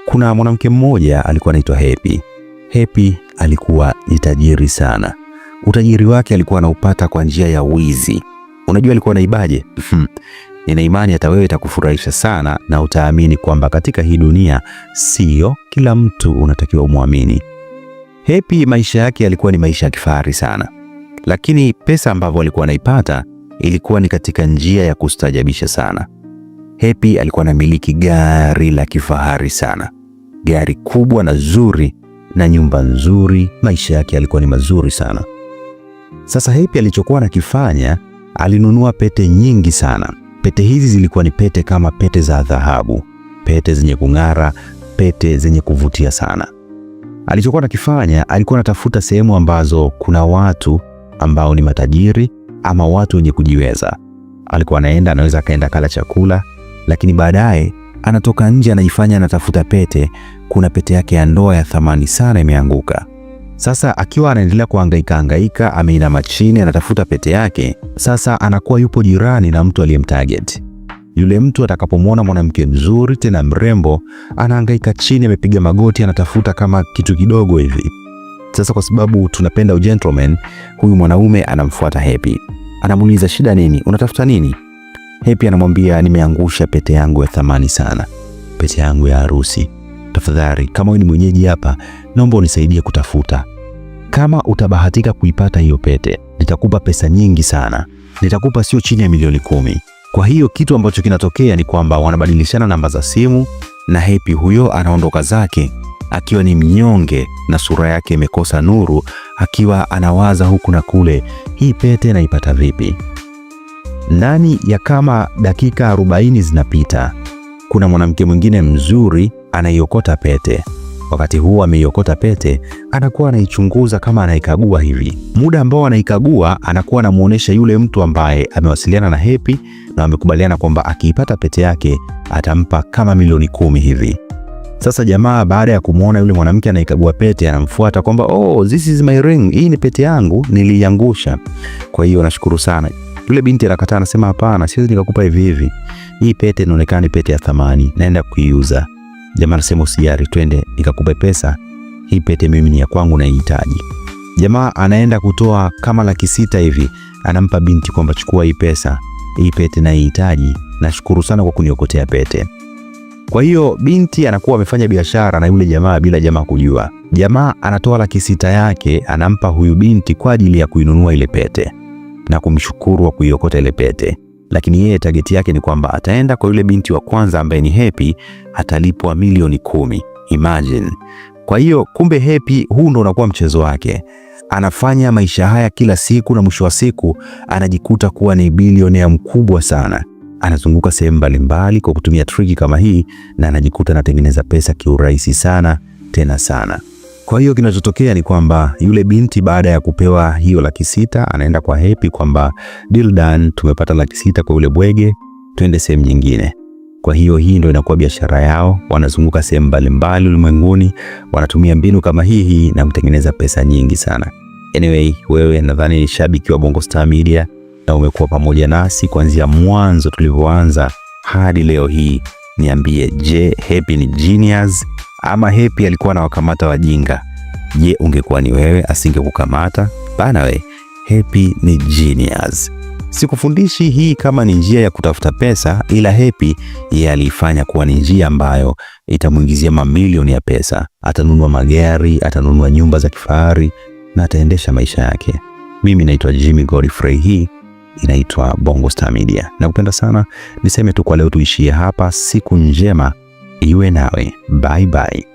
Kuna mwanamke mmoja alikuwa anaitwa Happy. Happy alikuwa ni tajiri sana. Utajiri wake alikuwa anaupata kwa njia ya wizi. Unajua alikuwa anaibaje? Nina imani hata wewe itakufurahisha sana na utaamini kwamba katika hii dunia sio kila mtu unatakiwa umwamini. Happy maisha yake yalikuwa ni maisha ya kifahari sana, lakini pesa ambavyo alikuwa anaipata ilikuwa ni katika njia ya kustajabisha sana. Happy alikuwa anamiliki gari la kifahari sana, gari kubwa na zuri na nyumba nzuri. Maisha yake yalikuwa ni mazuri sana. Sasa Happy alichokuwa anakifanya, alinunua pete nyingi sana. Pete hizi zilikuwa ni pete kama pete za dhahabu, pete zenye kung'ara, pete zenye kuvutia sana. Alichokuwa anakifanya, alikuwa anatafuta sehemu ambazo kuna watu ambao ni matajiri ama watu wenye kujiweza. Alikuwa anaenda, anaweza akaenda kala chakula, lakini baadaye anatoka nje, anajifanya anatafuta pete. Kuna pete yake ya ndoa ya thamani sana imeanguka. Sasa akiwa anaendelea kuhangaika hangaika, ameinama chini anatafuta pete yake. Sasa anakuwa yupo jirani na mtu aliyemtarget. Yule mtu atakapomwona mwanamke mzuri tena mrembo, anahangaika chini, amepiga magoti, anatafuta kama kitu kidogo hivi. Sasa kwa sababu tunapenda ugentleman, huyu mwanaume anamfuata Happy, anamuuliza shida nini, unatafuta nini? Happy anamwambia nimeangusha pete yangu ya thamani sana, pete yangu ya harusi. Tafadhali, kama wewe ni mwenyeji hapa, naomba unisaidie kutafuta. Kama utabahatika kuipata hiyo pete, nitakupa pesa nyingi sana, nitakupa sio chini ya milioni 10. Kwa hiyo kitu ambacho kinatokea ni kwamba wanabadilishana namba za simu na Happy huyo anaondoka zake akiwa ni mnyonge na sura yake imekosa nuru, akiwa anawaza huku na kule, hii pete naipata vipi? Ndani ya kama dakika 40 zinapita, kuna mwanamke mwingine mzuri anaiokota pete. Wakati huo ameiokota pete, anakuwa anaichunguza kama anaikagua hivi. Muda ambao anaikagua, anakuwa anamuonesha yule mtu ambaye amewasiliana na Happy na wamekubaliana kwamba akiipata pete yake atampa kama milioni 10 hivi. Sasa jamaa baada ya kumwona yule mwanamke anaikagua pete, anamfuata kwamba oh, this is my ring, hii ni pete yangu niliiangusha, kwa hiyo nashukuru sana. Yule binti anakataa, anasema hapana, siwezi nikakupa hivi hivi, hii pete inaonekana ni pete ya thamani, naenda kuiuza. Jamaa anasema usijali, twende nikakupe pesa, hii pete mimi ni ya kwangu naihitaji. Jamaa anaenda kutoa kama 600,000 hivi, anampa binti kwamba chukua hii pesa, hii pete naihitaji, nashukuru sana kwa kuniokotea pete. Kwa hiyo binti anakuwa amefanya biashara na yule jamaa bila jamaa kujua. Jamaa anatoa 600,000 yake anampa huyu binti kwa ajili ya kuinunua ile pete na kumshukuru wa kuiokota ile pete, lakini yeye target yake ni kwamba ataenda kwa yule binti wa kwanza ambaye ni Happy, atalipwa milioni 10. Imagine. Kwa hiyo kumbe Happy huu ndo unakuwa mchezo wake, anafanya maisha haya kila siku na mwisho wa siku anajikuta kuwa ni bilionea mkubwa sana. Anazunguka sehemu mbalimbali kwa kutumia triki kama hii na anajikuta anatengeneza pesa kiurahisi sana tena sana. Kwa hiyo kinachotokea ni kwamba yule binti baada ya kupewa hiyo 600,000 anaenda kwa Happy kwamba deal done, tumepata 600,000 kwa yule bwege, twende sehemu nyingine. Kwa hiyo hii ndio inakuwa biashara yao, wanazunguka sehemu mbalimbali ulimwenguni, wanatumia mbinu kama hii hii na kutengeneza pesa nyingi sana. Anyway, wewe nadhani ni shabiki wa Bongo Star Media na umekuwa pamoja nasi kuanzia mwanzo tulivyoanza hadi leo hii. Niambie, je, Happy ni genius ama Happy alikuwa anawakamata wajinga? Je, ungekuwa ni wewe asingekukamata? Bana we, Happy ni genius. Sikufundishi hii kama ni njia ya kutafuta pesa, ila Happy yeye aliifanya kuwa ni njia ambayo itamwingizia mamilioni ya pesa. Atanunua magari, atanunua nyumba za kifahari na ataendesha maisha yake. Mimi naitwa Jimmy Godfrey, hii inaitwa Bongo Star Media. Nakupenda sana, niseme tu kwa leo tuishie hapa. Siku njema iwe nawe, bye bye.